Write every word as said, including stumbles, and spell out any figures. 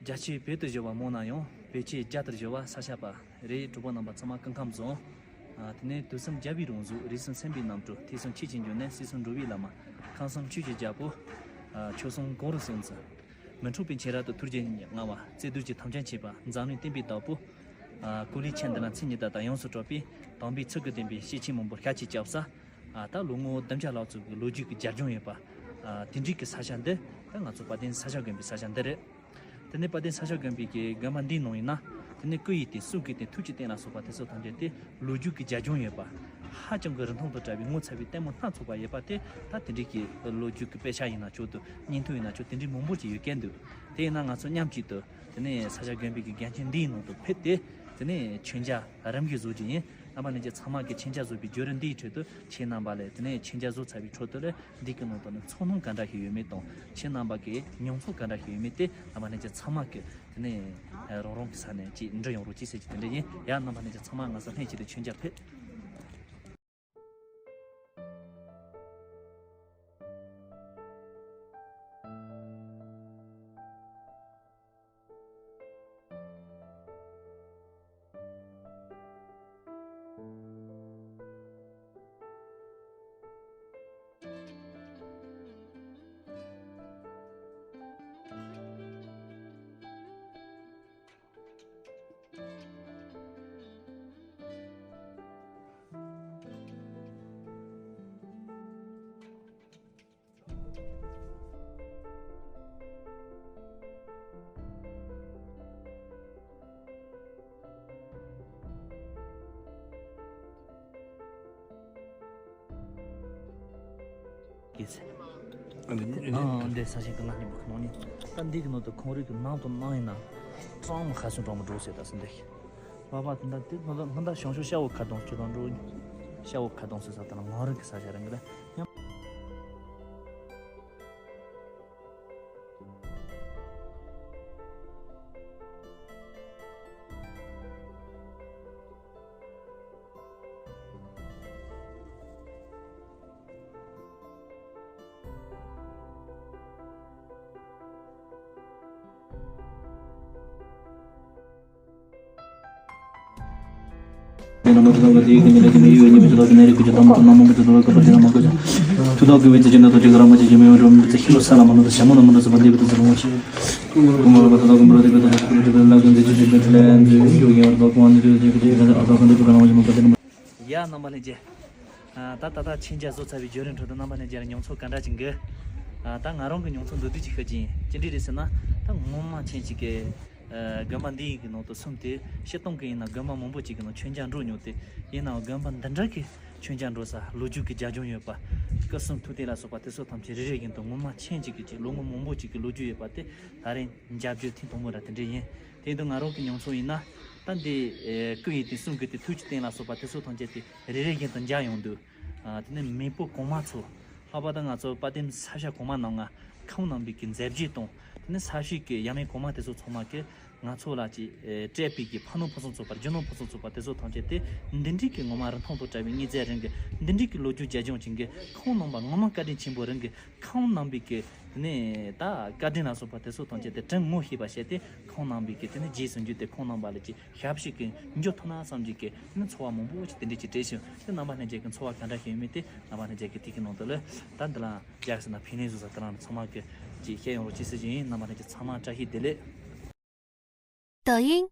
རྒྱ་ཆེའི་བོད་དུ་བཞུགས་པ་མོ་ན་ཡང་། བོད་ཆེན་རྒྱ་དར་བཞུགས་པ་ས་ཆ་པ། རེད། གྲོགས་པོ་རྣམ་པ་ཚང་མ་སྐུ་ཁམས་བཟང་། ཨ། དེ་ནས་དུས་གསུམ་རྒྱལ་བའི་རང་གཟུགས། རིགས་གསུམ་སེམས་དཔའི་རྣམ་གྲོལ། ཐོས་བསམ་ཆོས་ཀྱི་འབྱུང་གནས། སྲིད་གསུམ་འགྲོ་བའི་བླ་མ། ཁམས་གསུམ་ཆོས་ཀྱི་རྒྱལ་པོ། ཨ། ཁྱོད་གསུམ་གང་རུང་གསུམ་ཚུལ། མི་འཕྲོག་པའི་མཁྱེན་རབ་ཏུ། ཐུགས་རྗེ་ཉེར་ལྔ་བ། བརྩེ་གདུང་གི་ཐམས་ཅད་མཁྱེན་པ། འཛམ་གླིང་བསྟན་པའི་བདག་པོ། ཨ། ཀུན་ལེགས་མཁྱེན་བརྩེ་ལ་མཚན་ཉིད་དང་ཡོངས་སུ་གྲགས་པའི་དམ་པའི་ཚིག་གི་བསྟན་པའི་སྐྱེས་ཆེན་མང་པོ་ཤཱཀྱའི་སྐྱབས་ས། ཨ། ད་ལོ་ངོ་བདུན་བརྒྱ་ལྷག་ཙམ་གྱི་ལོ་རྒྱུས་ཀྱི་རྒྱབ་ལྗོངས་ཡོད་པ། ཨ། དེ་འདྲའི་གི་ས་ཆ་འདི་ད་ང་ཚོ་དཔལ་ལྡན་ས་སྐྱ་དགོན་པའི་ས་ཆ་འདི་རེད། དེ་ནས་དཔལ་ལྡན་ས་སྐྱ་དགོན་པའི་གི་དགོན་པ་འདིའི་ནང་ཡིན་ན། དེ་ནས་སྐུ་ཡི་རྟེན། གསུང་གི་རྟེན། ཐུགས་ཀྱི་རྟེན་ལ་སོགས་པ་དེ་ཚོ་ཐམས་ཅད་དེ་ལོ་རྒྱུས་ཀྱི་རྒྱབ་ལྗོངས་ཡོད་པ། ཧ་ཅང་གི་རིན་ཐང་དང་བྲལ་བའི་ངོ་མཚར་བའི་ལྟད་མོ་སྣ་ཚོགས་པ་ཡོད་པ་དེ། ད་དེ་འདྲའི་གི་ལོ་རྒྱུས་ཀྱི་དཔེ་ཆ་ཡིན་ན་ཆོག་དང་། བརྙན་ཐུང་ཡིན་ན་ཆོག་དེ་འདྲའི་མང་པོ་ཅིག་ཡོད་མཁན་འདུག་དེ་ཡིན་ན་ང་ཚོ་མཉམ་གཅིག་ཏུ་དེ་ནས་ས་སྐྱ་དགོན་པའི་གི་དགོན་ཆེན་འདིའི་ནང་དུ་ཕེབས་ཏེ། དེ་ནས་མཆོད་མཇལ་རིམ་གྱིས་བཟོ་རྒྱུ་ཡིན། རྣམ་པ་ལྷན་རྒྱས་ཚང་མ་གིས་མཆོད་མཇལ་བཟོ་བའི་བརྒྱུད་རིམ་འདིའི་ཁྲོད་དུ། ཁྱེད་རྣམ་པ་ལ་དེ་ནས་མཆོད་མཇལ་བཟོ་ཚར་བའི་ཁྲོད་དུ་ལ། འདི་གི་ནང་དུ་ནི་ཚོར་སྣང་ག་འདྲ་ཞིག་ཡོད་མེད་དང་། ཁྱེད་རྣམ་པ་གི་མྱོང་ཚོར་ག་འདྲ་ཞིག་ཡོད་མེད་དེ། རྣམ་པ་ལྷན་རྒྱས་ཚང་མ་གིས་དེ་ནས་རང་རང་གི་ས་ནས་ཅིག་འབྲི་ཡོང་རོགས་ཅིག་ཟེར་གྱི་དེ་འདྲ་ཡིན། ཡ། རྣམ་པ་ལྷན་རྒྱས་ཚང་མ་ང་ཚོ་ལྷན་ཅིག་ཏུ་མཆོད་མཇལ་ཕེབས། ཨ། འདི་ས་ཞིང་གི་ནང་ནས་འབུ་ཁུ་ནང་ནས། ད་འདི་གི་ནང་དུ་ཁོང་རིགས་ཀྱི་ནང་དུ་ནང་ཡིན་ན། གྲང་མོ་ཁ་སོང་གྲང་མོ་འགྲོ་ཟེར། ད་སུ་འདི་ལྷག་པར་དུ་ད་དེ་ནང་ལ་ཧ་ད་ཞང་ཞུང་ཤ་བོ་ཁ་གདོང་ཁྱོད་དང་འགྲོ། ཤ་བོ་ཁ་གདོང་ཟེར་ས་དང་ངང་རིང་གི་ས་ཆ་རང་གི་ལ་མཉམ། ཡ། རྣམ་པ་ལྷན་རྒྱས། ཨ། ད་ད་ལྟ་མཆོད་མཇལ་བཟོ་ཚར་བའི་བརྒྱུད་རིམ་ཁྲོད་དུ་རྣམ་པ་ལྷན་རྒྱས་ལ་མྱོང་ཚོར་ག་འདྲ་ཅིག་འགི། ཨ། ད་ང་རང་གི་མྱོང་ཚོར་མདོར་བསྡུས་ཅིག་ཤོད་ཀྱི་ཡིན། ཅི་འདྲ་རེད་ཟེར་ན། ད་ངོ་མ་མཁྱེན་ཅིག་གི། ཨ། དགོན་པ་འདིའི་གི་ནང་དུ་སོང་སྟེ། སྤྱིར་བཏང་གི་ཡིན་ན་དགོན་པ་མང་པོ་ཅིག་གི་ནང་མཆོད་མཇལ་འགྲོ་མྱོང་སྟེ། ཡིན་ནའང་དགོན་པ་འདི་འདྲ་གི་མཆོད་མཇལ་འགྲོ་ས། ལོ་རྒྱུས་ཀྱི་རྒྱབ་ལྗོངས་ཡོད་པ། སྐུ་གསུང་ཐུགས་རྟེན་ལ་སོགས་པ་དེ་ཚོ་ཐམས་ཅད་རེ་རེ་བཞིན་དུ་ངོ་མ་མཁྱེན་ཅིག་གི་ཅིག་ལོ་ངོ་མང་པོ་ཅིག་གི་ལོ་རྒྱུས་ཡོད་པ་དེ། ད་རེས་མཇལ་རྒྱུ་ཐེངས་དང་པོ་ར་དེ་འདྲ་ཡིན། དེ་ཡིན་དུས་ང་རང་གི་མྱོང་ཚོར་ཡིན་ན། ད་འདི། ཨེ། སྐུ་ཡི་རྟེན། གསུང་གི་རྟེན། ཐུགས་ཀྱི་རྟེན་ལ་སོགས་པ་དེ་ཚོ་ཐམས་ཅད་དེ་རེ་རེ་བཞིན་དུ་མཇལ་ཡོང་དུས། ཨ། དེ་ནས་མེས་པོ་གོང་མ་ཚོ། ལྷག་པར་དུ་ང་ཚོ་དཔལ་ལྡན་ས་སྐྱ་གོང་མ་རྣམ་ལྔ། ཁོང་རྣམ་པའི་གི་མཛད་རྗེས་དང་། དེ་ནས་ས་གཤིས་ཀྱི་ཡབ་མེས་གོང་མ་དེ་ཚོ་ཚང་མ་གིས་ང་ཚོ་ལ་ཅིག། ཨེ། སྤྲད་པའི་གི་ཕ་ནོར་ཕུན་སུམ་ཚོགས་པ། རྒྱུ་ནོར་ཕུན་སུམ་ཚོགས་པ་དེ་ཚོ་ཐམས་ཅད་དེ། འདི་འདྲའི་གི་ངོ་མ་རིན་ཐང་དང་བྲལ་བའི་དངོས་རྫས་རང་གི། འདི་འདྲའི་གི་ལོ་རྒྱུས་རྒྱབ་ལྗོངས་ཅན་གི། ཁོང་རྣམ་པ་ངོ་མ་བཀའ་དྲིན་ཆེན་པོ་རང་གི། ཁོང་རྣམ་པའི་གི། དེ་ནས་ད་བཀའ་དྲིན་ལ་སོགས་པ་དེ་ཚོ་ཐམས་ཅད་དེ་དྲན་ངོ་ཤེས་པ་བྱས་ཏེ། ཁོང་རྣམ་པའི་གི་དེ་ནས་རྗེས་སུ་འཇུག་སྟེ། ཁོང་རྣམ་པ་ལ་ཅིག་ཞབས་ཕྱི་གི་འཇུག་ཐུབ་ན་བསམ་གྱི་གི། དེ་ནས་ཚོར་བ་མང་པོ་ཅིག་དེ་འདྲས་ཅིག་སྤྲད་བྱུང་། དེ་རྣམ་པ་ལྷན་རྒྱས་ཀྱི་ཚོར་བ་ག་འདྲ་ཞིག་ཡོད་མེད་དེ། རྣམ་པ་ལྷན་རྒྱས་ཀྱི་དེ་གི་ནང་དུ་ལ་ད་འདི་ལ་རྒྱག་ཟེར་ན། ཕན་ལན་བཟོ་ས་དེ་རང་ཚང་མ་གི་ཅིག་བཤད་ཡོང་རོགས་ཅིག་ཟེར་གྱི་ཡིན། རྣམ་པ་ལྷན་རྒྱས་ཚང་མ་བཀྲ་ཤིས་བདེ་ལེགས།抖音